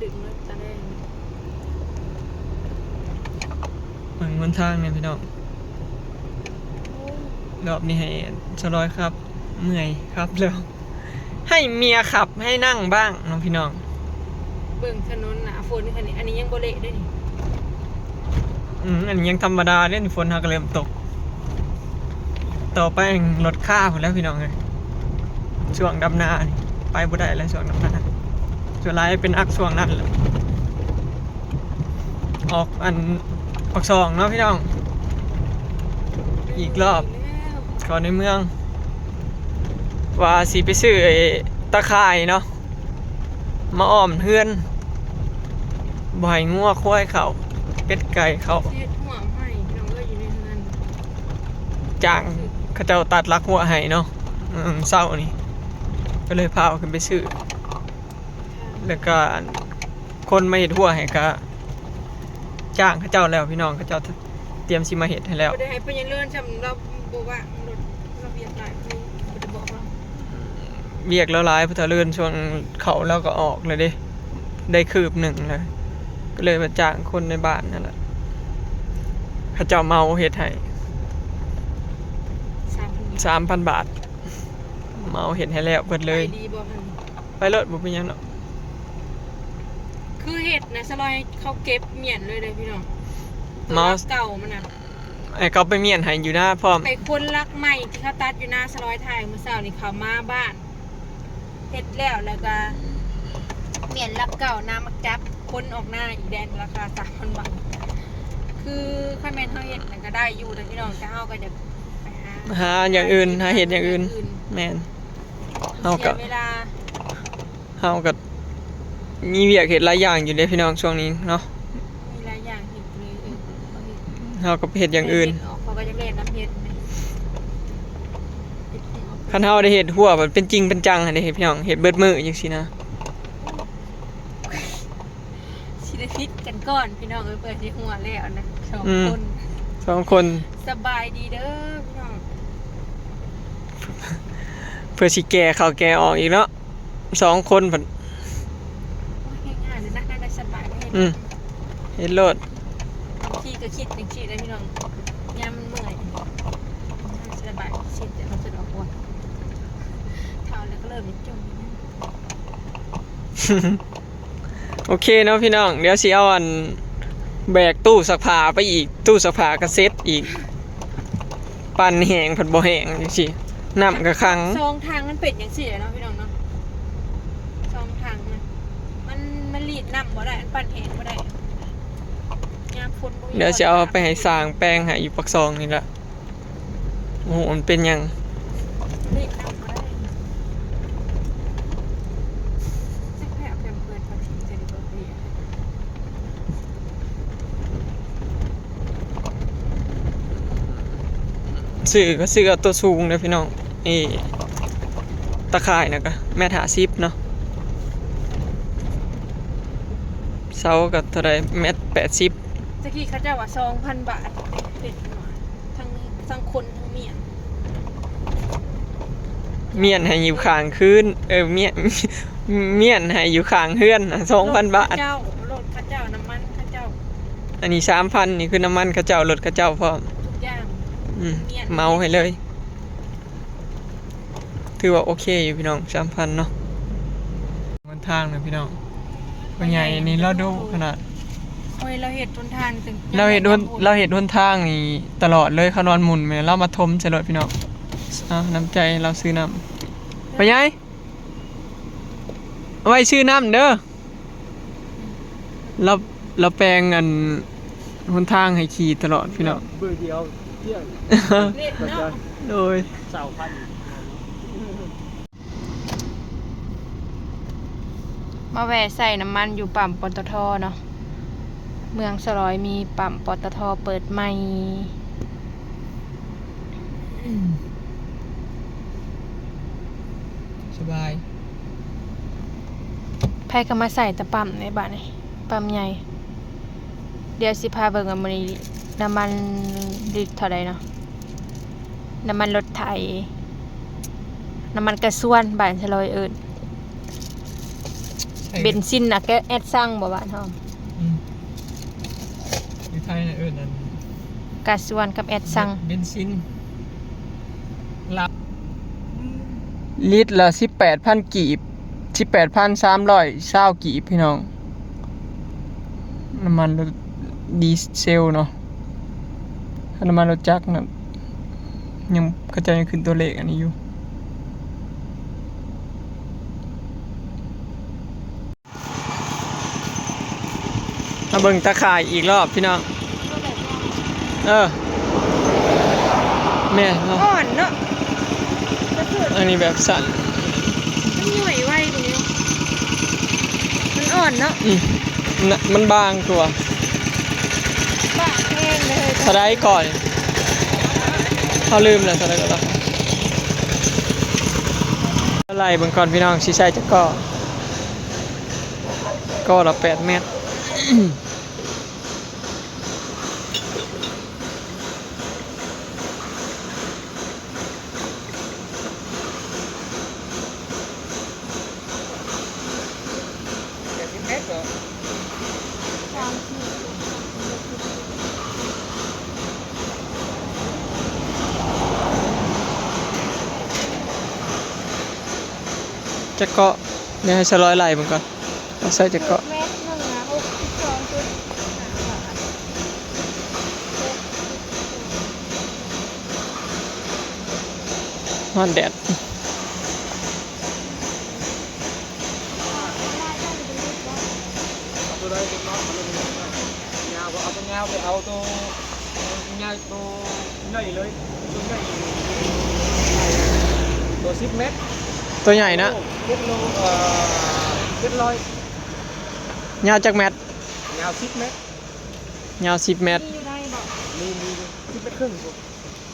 ດຶງລົດຕາແດງ ເບິ່ງຫົນທາງແດ່ພີ່ນ້ອງ. ໂອ້ ລອບນີ້ໃຫ້ສາວລອຍຂັບ ເມື່ອຍຂັບແລ້ວ ໃຫ້ເມຍຂັບ ໃຫ້ນັ່ງບ້າງເນາະພີ່ນ້ອງ. ເບິ່ງຖະໜົນໜ້າຝົນຄັນນີ້ ອັນນີ້ຍັງບໍ່ເລະເດ້ນີ້. ອືມ ອັນນີ້ຍັງທຳມະດາເດ້ ຝົນຫາກະເລີ່ມຕົກ. ຕໍ່ໄປແມ່ນລົດຄາພຸ້ນແຫຼະພີ່ນ້ອງເອີຍ. ຊ່ວງດຳນານີ້ໄປບໍ່ໄດ້ແລ້ວ ຊ່ວງດຳນາ ສ່ວນຫຼາຍເປັນອັກຊ່ວງນັ້ນແຫຼະ. ອອກອັນປາກຊ່ອງເນາະພີ່ນ້ອງ ອີກລອບ ເຂົ້າໃນເມືອງ ວ່າຊິໄປຊື້ໄອ້ຕາຂ່າຍເນາະ ມາອ້ອມເຮືອນ ບໍ່ໃຫ້ງົວຄວາຍເຂົ້າ ເປັດໄກ່ເຂົ້າ. ຊິເຮັດຮົ້ວໃຫ້ພີ່ນ້ອງເອີຍ ຢູ່ໃນເຮືອນ ຈ້າງເຂົາເຈົ້າຕັດຫຼັກຮົ້ວໃຫ້ເນາະ ມື້ເຊົ້ານີ້ ກໍເລີຍພາກັນໄປຊື້. ແລ້ວກໍອັນ ຄົນມາເຮັດຮົ້ວໃຫ້ກໍຈ້າງເຂົາເຈົ້າແລ້ວພີ່ນ້ອງ ເຂົາເຈົ້າຕຽມຊິມາເຮັດໃຫ້ແລ້ວ. ບໍ່ໄດ້ໃຫ້ພະຍາເລີນຊ້ຳ ລາວບໍ່ວ່າງລົດ ລາວວຽກຫຼາຍ ບໍ່ໄດ້ບອກລາວ. ວຽກລາວຫຼາຍ ພະຍາເລີນຊ່ວງເຂົ້າລາວກໍອອກແລ້ວເດ້ ໄດ້ຄືບໜຶ່ງແລ້ວ ກໍເລີຍມາຈ້າງຄົນໃນບ້ານນັ້ນແຫຼະ ເຂົາເຈົ້າເໝົາເຮັດໃຫ້ ສາມພັນ ສາມພັນບາດ ເໝົາເຮັດໃຫ້ແລ້ວເບິດເລີຍ. ໄປດີບໍ່ຫັ້ນ? ໄປໂລດ ບໍ່ເປັນຫຍັງດອກ. ຄືເຮັດນະ ສະລອຍເຂົາເກັບມ້ຽນເລີຍເດ້ພີ່ນ້ອງ ເໝົາ ເກົ່າມັນນະ ໃຫ້ເຂົາໄປມ້ຽນໃຫ້ຢູ່ນາພ້ອມ. ໄປຄົນຫຼັກໃໝ່ທີ່ເຂົາຕັດຢູ່ນາ ສະລອຍຖ່າຍມື້ເຊົ້ານີ້ ເຂົາມາບ້ານ ເຮັດແລ້ວ ແລ້ວກະມ້ຽນຫຼັກເກົ່ານາ ມາຈັບຄົນອອກນາອີກແດ່ ລາຄາສາມພັນບາດ. ຄືຄັນແມ່ນເຮົາເຮັດນະ ກະໄດ້ຢູ່ເດ້ພີ່ນ້ອງ ແຕ່ເຮົາກະຢາກໄປຫາ ຫາຢ່າງອື່ນ ຫາເຮັດຢ່າງອື່ນ ແມ່ນ. ເຮົາກະ ເສຍເວລາ ເຮົາກໍມີວຽກເຮັດຫຼາຍຢ່າງຢູ່ເດ້ພີ່ນ້ອງ ຊ່ວງນີ້ເນາະ ມີຫຼາຍຢ່າງເຮັດເລີຍ ເອີ ເຮົາກໍໄປເຮັດຢ່າງອື່ນ ເຂົາກໍຢາກເຮັດນຳເຮັດ. ຄັນເຮົາໄດ້ເຮັດຮົ້ວແບບເປັນຈິງເປັນຈັງຫັ້ນເດ້ພີ່ນ້ອງ ເຮັດເບິດມື້ຈັ່ງຊີ້ນະ. ຊິໄດ້ຜິດກັນກ່ອນພີ່ນ້ອງເອີຍ ເພື່ອຊິຮົ້ວແລ້ວນະ ສອງ ອືມ ຄົນ ສອງຄົນ. ສະບາຍດີເດີພີ່ນ້ອງ ເພື່ອຊິແກ່ເຂົ້າແກ່ອອກອີກເນາະ. ສອງຄົນພຸ້ນ ໂອ້ຍ ເຮັດງານເລີຍນະ ໄດ້ສະບາຍເລີຍ. ອືມ ເຮັດໂລດ. ບາງທີກໍຄິດຈັ່ງຊີ້ແຫຼະພີ່ນ້ອງ ຍາມມັນເມື່ອຍ ສະບາຍ ຄິດແຕ່ມັນສະດວກກວ່າ ເຖົ້າແລ້ວກໍເລີ່ມຢາກຈົ່ມ. ໂອເຄເນາະພີ່ນ້ອງ ດຽວຊິເອົາອັນ ແບກຕູ້ຊັກຜ້າໄປອີກ ຕູ້ຊັກຜ້າກໍເຊັດອີກ ປັ່ນແຫ້ງພັດບໍ່ແຫ້ງຈັ່ງຊີ້ ນ້ຳກໍຂັງ. ຊ່ອງທາງມັນເປັນຈັ່ງຊີ້ແຫຼະເນາະພີ່ນ້ອງເນາະ ຊ່ອງທາງນະ ມັນ ມັນລີດນ້ຳບໍ່ໄດ້ ມັນປັ່ນແຫ້ງບໍ່ໄດ້ ຍາມຝົນບໍ່ມີ. ດຽວຊິເອົາໄປໃຫ້ຊ່າງແປງໃຫ້ຢູ່ປາກຊ່ອງນີ້ລະ. ໂອ້ໂຫ ມັນເປັນຫຍັງ? ເລກນຳບໍ່ໄດ້ ຊິແພະແພມເພີດ ຊື້ກໍຊື້ເອົາໂຕສູງເດີພີ່ນ້ອງ. ເອີ ຕາຂ່າຍນະກະແມັດຫ້າສິບເນາະ ເສົາກໍເທົ່າໃດ ແມັດແປດສິບ. ຕະກີ້ເຂົາເຈົ້າວ່າສອງພັນບາດ ເປັນຫົວ ທັງ ທັງຄົນທັງມ້ຽນ ມ້ຽນໃຫ້ຢູ່ຂ້າງຄືນ ເອີ ມ້ຽນ ມ້ຽນໃຫ້ຢູ່ຂ້າງເຮືອນນະ ສອງພັນບາດ. ລົດເຂົາເຈົ້າ ລົດເຂົາເຈົ້າ ນ້ຳມັນເຂົາເຈົ້າ. ອັນນີ້ສາມພັນ ນີ້ຄືນ້ຳມັນເຂົາເຈົ້າ ລົດເຂົາເຈົ້າພ້ອມ ທຸກຢ່າງ ອືມ ມ້ຽນ ເໝົາໃຫ້ເລີຍ. ຖືວ່າໂອເຄຢູ່ພີ່ນ້ອງ ສາມພັນເນາະ. ຫົນທາງນະພີ່ນ້ອງ ພໍ່ໃຫຍ່ນີ້ລາວດຸຂະໜາດ. ໂອ້ຍ ລາວເຮັດຫົນທາງ ລາວເຮັດຫົນ ລາວເຮັດຫົນທາງນີ້ຕະຫຼອດເລີຍ ເຂົານອນໝຸ່ນແມ່ນ ລາວມາຖົມໃສ່ລົດພີ່ນ້ອງ. ເອົາ ນ້ຳໃຈລາວຊື້ນ້ຳ ພໍ່ໃຫຍ່ ເອົາໄວ້ຊື້ນ້ຳເດີ. ລາວ ລາວແປງອັນຫົນທາງໃຫ້ຂີ່ຕະຫຼອດພີ່ນ້ອງ ເບິ່ງທີ່ເອົາ ໂດຍ ເສົາພັນ. ມາແວ່ໃສ່ນ້ຳມັນຢູ່ປ້ຳ ປຕທ ເນາະ ເມືອງສະລອຍມີປ້ຳ ປຕທ ເປີດໃໝ່. ສະບາຍ ໃຜກໍມາໃສ່ແຕ່ປ້ຳໃນບາດນີ້ ປ້ຳໃຫຍ່. ດຽວຊິພາເບິ່ງວ່າມື້ນີ້ນ້ຳມັນລິດເທົ່າໃດເນາະ ນ້ຳມັນລົດໄຖ ນ້ຳມັນກະຊວນ ບ້ານສະລອຍເອີ້ນ. ໃສ່ ເບັນຊິນນະ ແກະແອັດຊັງບໍ່ບ້ານເຮົາ? ອືມ ຢູ່ໄທນະເອີ້ນອັນ ກາຊວນກັບແອັດຊັງ ເບັນ ເບັນຊິນ ລາວ ລິດລະສິບແປດພັນກີບ ສິບແປດພັນສາມຮ້ອຍຊາວກີບ ພີ່ນ້ອງ. ນ້ຳມັນລົດດີເຊລເນາະ ຖ້ານ້ຳມັນລົດຈັກນະ ຍັງ ເຂົາເຈົ້າຍັງຂຶ້ນຕົວເລກອັນນີ້ຢູ່. ມາເບິ່ງຕາຂ່າຍອີກລອບ ພີ່ນ້ອງ. ເອີ ແມ່ນເນາະ ອ່ອນເນາະ ອັນນີ້ແບບສັ້ນ ມັນຫຍ້ອຍໄວກວ່ານີ້ ມັນອ່ອນເນາະ. ອືມ ນະ ມັນບາງກວ່າ ບາງແຮງເລີຍ. ເທົ່າໃດກ່ອນ? ເຮົາລືມແລ້ວ ເທົ່າໃດກໍລະ ໄລ່ເບິ່ງກ່ອນ ພີ່ນ້ອງ ຊິໃສ່ຈັກກໍ. ກໍລະແປດແມັດ ແປດສິບແມັດເນາະ ຈັກເກາະ ດຽວໃຫ້ສະຫຼອຍໄລ່ເບິ່ງກ່ອນ ວ່າໃສ່ຈັກເກາະ. ແມັດໜຶ່ງນະ ຫົກສິບສອງຈຸດຫ້າບາດ ຮ້ອນແດດ. ເອົາໂຕໃດເປັນເນາະ ເອົາໂຕຍາວບໍ່? ເອົາໂຕຍາວ ໄປເອົາໂຕ ຍາວ ໂຕໃຫຍ່ເລີຍ ໂຕໃຫຍ່ ໂຕສິບແມັດ ໂຕໃຫຍ່ນະ ໂອ້ ເຈັດໂລ ເອີ ເຈັດຮ້ອຍ. ຍາວຈັກແມັດ? ຍາວສິບແມັດ ຍາວສິບແມັດ ມີຢູ່ໃດບໍ່? ມີ ມີຢູ່ ສິບແມັດເຄິ່ງພຸ້ນ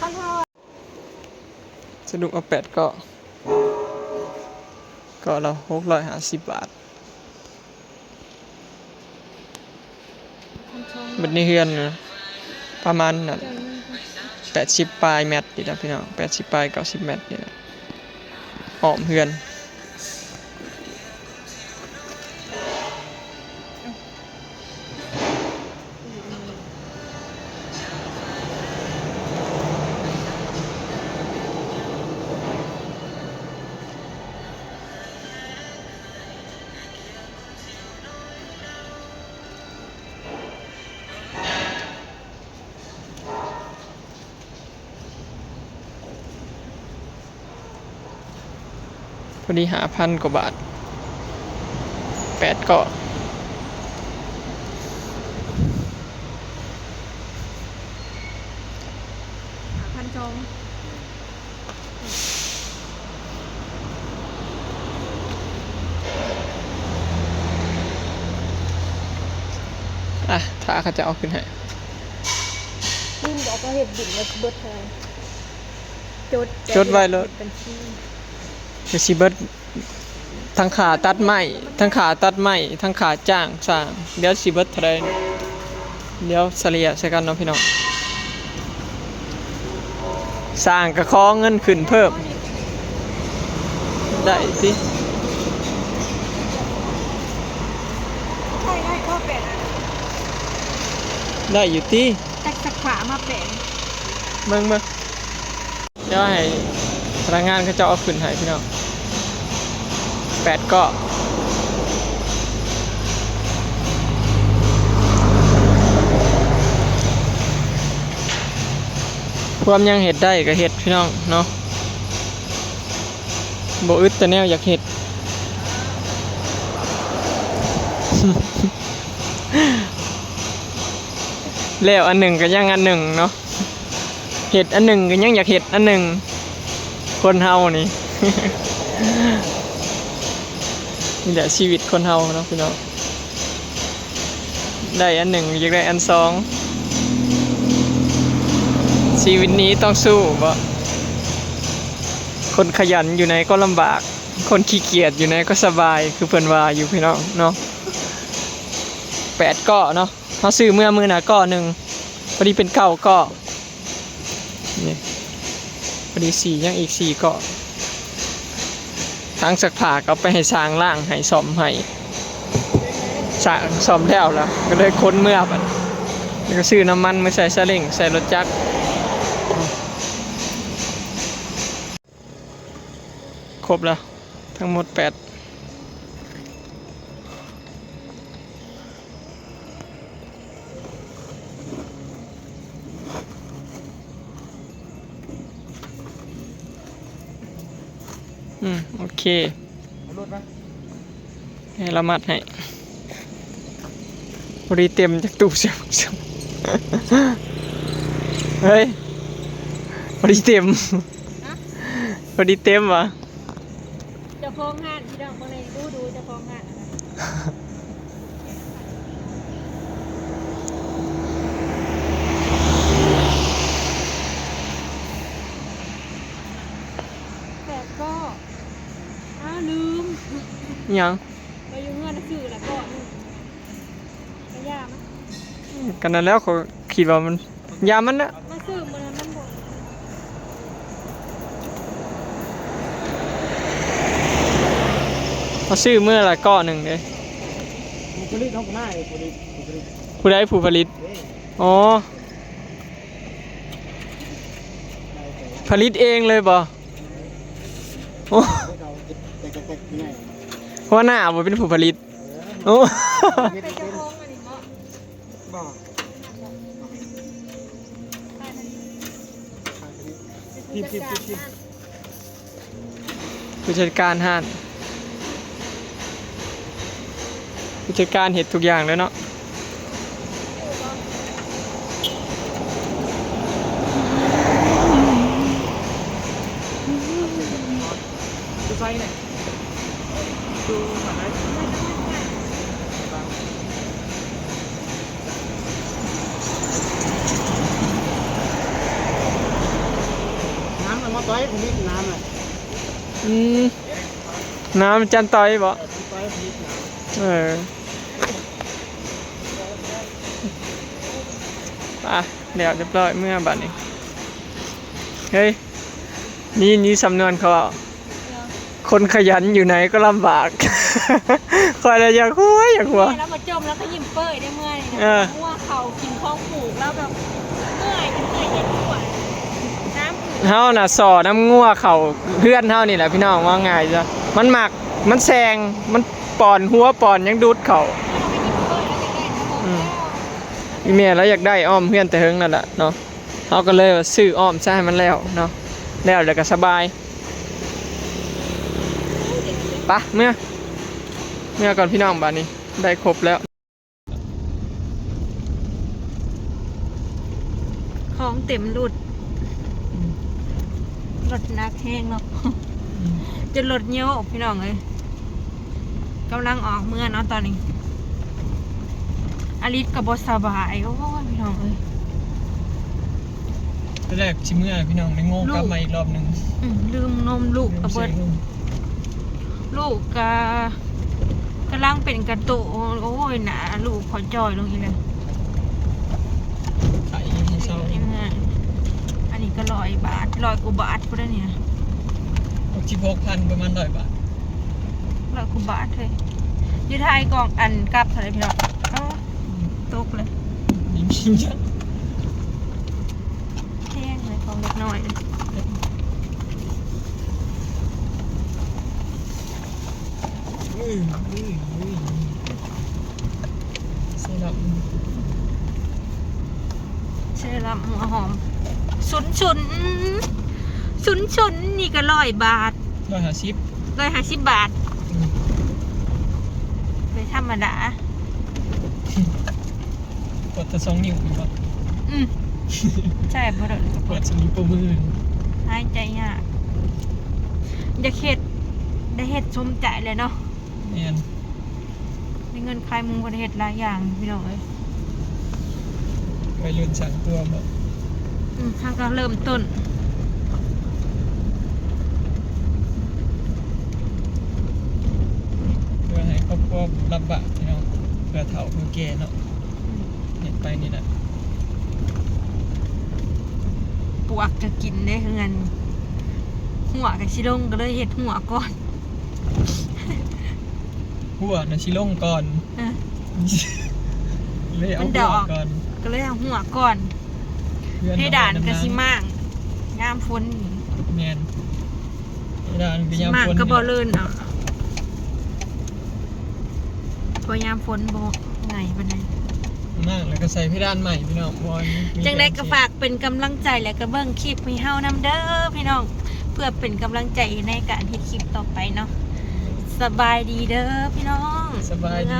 ຄັນເຮົາ ສະດຸກເອົາແປດເກາະ ເກາະລະຫົກຮ້ອຍຫ້າສິບບາດ. ເບິດໃນເຮືອນນະ ປະມານນັ້ນ ແປດສິບປາຍແມັດນີ້ລະ ພີ່ນ້ອງ ແປດສິບປາຍ ເກົ້າສິບແມັດນີ້ລະ ອ້ອມເຮືອນ. ພໍດີຫ້າພັນກວ່າບາດ ແປດເກາະ ຫ້າພັນສອງ. ອ່ະ ຖ້າເຂົາເຈົ້າເອົາຂຶ້ນໃຫ້ ລືມບອກວ່າເຮັດບິນແລ້ວຊິເບິດເທົ່າໃດ ຈົດ ຈົດໄວ້ໂລດ ເຮັດບັນຊີ ຄືຊິເບິດ ທັງຄ່າຕັດໄມ້ ທັງຄ່າຕັດໄມ້ ທັງຄ່າຈ້າງຊ່າງ ດຽວຊິເບິດເທົ່າໃດ ດຽວສະເລ່ຍໃສ່ກັນເນາະພີ່ນ້ອງ. ຊ່າງກໍຂໍເງິນຂຶ້ນເພີ່ມ ໄດ້ຕິ ໄດ້ ໄດ້ ພໍແປດ ໄດ້ຢູ່ຕິ ຈັກສັກຜ້າມາແປງ ເບິ່ງ ເບິ່ງ. ດຽວໃຫ້ພະນັກງານເຂົາເຈົ້າເອົາຂຶ້ນໃຫ້ພີ່ນ້ອງ ແປດເກາະ. ຄວາມຍັງເຮັດໄດ້ກໍເຮັດພີ່ນ້ອງເນາະ ບໍ່ອຶດແຕ່ແນວຢາກເຮັດ. ແລ້ວອັນໜຶ່ງກໍຍັງອັນໜຶ່ງເນາະ ເຮັດອັນໜຶ່ງກໍຍັງຢາກເຮັດອັນໜຶ່ງ ຄົນເຮົານີ້ ນີ້ແຫຼະຊີວິດຄົນເຮົາເນາະພີ່ນ້ອງ ໄດ້ອັນໜຶ່ງຢາກໄດ້ອັນສອງ ຊີວິດນີ້ຕ້ອງສູ້ບໍ? ຄົນຂະຫຍັນຢູ່ໃນກໍລຳບາກ ຄົນຂີ້ກຽດຢູ່ໃນກໍສະບາຍ ຄືເພິ່ນວ່າຢູ່ພີ່ນ້ອງເນາະ. ແປດເກາະເນາະ ເຮົາຊື້ເມືອມື້ນະເກາະໜຶ່ງ ພໍດີເປັນເກົ້າເກາະ ນີ້ ພໍດີສີ່ ຍັງອີກສີ່ເກາະ. ຖັງຊັກຜ້າກໍເອົາໄປໃຫ້ຊ່າງລ້າງໃຫ້ ສ້ອມໃຫ້ ຕາງ ສ້ອມແລ້ວລະ ກໍເລີຍຂົນເມືອບັດ ແລ້ວກໍຊື້ນ້ຳມັນມາໃສ່ສາເລັງ ໃສ່ລົດຈັກ. ຄົບແລ້ວ ທັງໝົດແປດ. ອືມ ໂອເຄ ເອົາລົດມາ ໃຫ້ລະມັດໃຫ້ ພໍດີເຕັມຈັກຕູ້. ເຮີ້ຍ ພໍດີເຕັມ ຮະ? ພໍດີເຕັມຫວາ? ເຈົ້າຂອງຮ້ານ ພີ່ນ້ອງເບິ່ງໃນດູດູ ເຈົ້າຂອງຮ້ານ ແປດກໍ ອ້າວ ລືມ ອີ່ຫຍັງ? ໄປຢູ່ເຮືອນນະ ຊື້ລະກໍໜຶ່ງ ກະຢ່າມັນ ອືມ ກະນັ້ນແຫຼະ ຂ້ອຍຄິດວ່າມັນ ຢ່າມັນນະ ມາຊື້ມື້ນັ້ນມັນບໍ່ ມາຊື້ມື້ລະກໍໜຶ່ງເດ້. ຜູ້ຜະລິດເຮົາກໍມາ ຜູ້ຜະລິດ ຜູ້ຜະລິດ ຜູ້ໃດຜູ້ຜະລິດ? ເດ້ ອໍ ຜະລິດເອງເລີຍບໍ່? ໂອ້ ຫົວໜ້າບໍ່ເປັນຜູ້ຜະລິດ. ໂອ້ ເປັນເຈົ້າຂອງອັນນີ້ເນາະ ບໍ່ ຜູ້ຈັດການຮ້ານ ຜູ້ຈັດການເຮັດທຸກຢ່າງເລີຍເນາະ. ນ້ຳມັນບໍ່ຕ້ອຍ ຜະລິດນ້ຳນະ ອືມ ນ້ຳຈັນຕ້ອຍບໍ່? ເອີ ຈັນຕ້ອຍຜະລິດນ້ຳ ເອີ ໄປ ແລ້ວຮຽບຮ້ອຍ ເມືອບາດນີ້ ເຮີ້ຍ ນີ້ ນີ້ສຳນວນເຂົາເວົ້າ ຄົນຂະຫຍັນຢູ່ໃນກໍລຳບາກ. ຂ້ອຍລະຢາກຫົວ ຢາກຫົວ ແມ່ລາວມາຈົ່ມ ລາວກໍຍິ້ມເປີ້ຍໄດ້ເມື່ອຍນະ. ເອີ ງົວເຂົ້າກິນຂອງປູກ ລາວແບບເມື່ອຍ ເມື່ອຍເຮັດຫົວ ນ້ຳ ເຮົານະສໍ້ນຳງົວເຂົ້າເຮືອນເຮົານີ້ແຫຼະ ພີ່ນ້ອງ ເວົ້າງ່າຍຊະ ມັນມັກ ມັນແຊງ ມັນປ້ອນຫົວ ປ້ອນຫຍັງດູດເຂົ້າ. ອືມ ອີ່ແມ່ລາວຢາກໄດ້ອ້ອມເຮືອນແຕ່ເຫິງນັ້ນລະເນາະ. ເຮົາກໍເລີຍວ່າຊື້ອ້ອມຊະໃຫ້ມັນແລ້ວເນາະ ແລ້ວ ແລ້ວກໍສະບາຍ. ປະ ເມືອ ເມືອກ່ອນພີ່ນ້ອງ ບາດນີ້ໄດ້ຄົບແລ້ວ ຂອງເຕັມລົດ ອືມ ລົດໜັກແຮງເນາະ ອືມ ຈົນລົດໂຍກ ພີ່ນ້ອງເອີຍ. ກຳລັງອອກເມືອເນາະຕອນນີ້ ອາລິດກໍບໍ່ສະບາຍ. ໂອ້ຍ ພີ່ນ້ອງເອີຍ ຕອນແລກຊິເມືອພີ່ນ້ອງ ໄດ້ໂງ່ກັບມາອີກລອບໜຶ່ງ. ອືມ ລືມນົມລູກກໍເບິດ ລືມໃສ່ນົມ ລູກກໍກຳລັງເປັນກະໂຕ. ໂອ້ຍ ໜ້າລູກຂ້ອຍຈ່ອຍລົງອີກແລ້ວ. ໄຂ້ເຊົາ ອັນນີ້ກໍຮ້ອຍບາດ ຮ້ອຍກວ່າບາດພຸ້ນແຫຼະນີ້ນະ. ຫົກສິບຫົກພັນ ປະມານຮ້ອຍບາດ ຮ້ອຍກວ່າບາດເຮີ້ຍ. ຢູ່ໄທກອງອັນກັບເທົ່າໃດພີ່ນ້ອງ? ອໍ ຕົກເລີຍ ຍິງ ຍິງຈັງ ແພງເລີຍ ຂອງເດັກນ້ອຍເລີຍ. ອືມ ອືມ ອືມ ເຊຣັ້ມ ເຊຣັ້ມຫົວຫອມ ຊຸນໆ ຊຸນໆ ນີ້ກໍຮ້ອຍບາດ ຮ້ອຍຫ້າສິບ ຮ້ອຍຫ້າສິບບາດ ອືມ ບໍ່ທຳມະດາ. ປວດແຕ່ສອງນິ້ວນີ້ບໍ່? ອືມ ໃຊ່ ບໍ່ໂດນ ປວດສອງນິ້ວໂປ້ມື ຫາຍໃຈຍາກ. ຢາກເຮັດ ໄດ້ເຮັດສົມໃຈແຫຼະເນາະ. ແມ່ນ ໄດ້ເງິນຂາຍໝູ່ ບໍ່ໄດ້ເຮັດຫຼາຍຢ່າງ ພີ່ນ້ອງເອີຍ. ໄວລຸ້ນສ້າງຕົວບໍ່? ອືມ ເຮົາກໍເລີ່ມຕົ້ນ ເພື່ອໃຫ້ຄອບຄົວບໍ່ລຳບາກ ພີ່ນ້ອງ ເພື່ອເຖົ້າເພື່ອແກ່ເນາະ. ອືມ ເຮັດໄປນີ້ແຫຼະ ປວກກໍກິນເດ້ເຮືອນ ຮົ້ວກໍຊິລົງ ກໍເລີຍເຮັດຮົ້ວກ່ອນ. ຮົ້ວນະຊິລົງກ່ອນ ເອີ ເລີຍເອົາ ມັນດອກ ຫົວກ່ອນ ກໍເລີຍເອົາຫົວກ່ອນ. ເຮືອນ ເພດານກໍຊິມ້າງຍາມຝົນນີ້. ແມ່ນ ເພດານກໍຍາມ ຊິມ້າງ ຝົນ ກໍບໍ່ເລີນເອົາ ເພາະຍາມຝົນບໍ່ງ່າຍປານໃດ. ມ້າງແລ້ວກໍໃສ່ເພດານໃໝ່ພີ່ນ້ອງ. ຈັ່ງໃດກໍຝາກເປັນກຳລັງໃຈ ແລະກໍເບິ່ງຄລິບໃຫ້ເຮົານຳເດີພີ່ນ້ອງ ເພື່ອເປັນກຳລັງໃຈໃນການເຮັດຄລິບຕໍ່ໄປເນາະ. ສະບາຍດີເດີພີ່ນ້ອງ ສະບາຍດີ.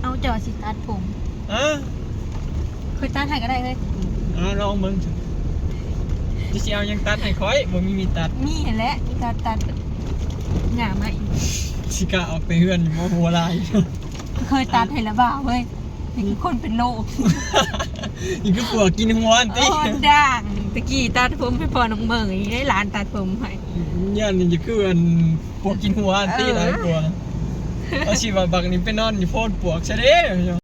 ເອົາ ເຈົ້າຊິຕັດຜົມ ອາ ຂ້ອຍຕັດໃຫ້ກໍໄດ້ເຮີ້ຍ. ອາ ລອງເບິ່ງ ເຈົ້າຊິເອົາຫຍັງຕັດໃຫ້ຂ້ອຍ? ບໍ່ມີມີດຕັດ. ມີຫັ້ນແຫຼະ ມີດຕັດ ຕັດຫຍ້າໃໝ່. ຊິກ້າອອກແຕ່ເຮືອນຢູ່ບໍ່? ຫົວລາຍ ເຄີຍຕັດໃຫ້ລະບ່າວເວີຍ. ນີ້ຄືຄົນເປັນໂລກ ນີ້ຄືປວກກິນຫົວຫັ້ນຕິ. ໂອ້ ດ່າງ ຕະກີ້ຕັດຜົມໃຫ້ພໍ່ນ້ອງເມີຍ ໃຫ້ຫຼານຕັດຜົມໃຫ້. ຢ້ານນີ້ຈະຄືອັນປວກກິນຫົວຫັ້ນຕິ. ເອີ ຫຼາຍກວ່າ. ເອົາຊິວ່າບັກນີ້ໄປນອນຢູ່ໂພນປວກຊະເດ້.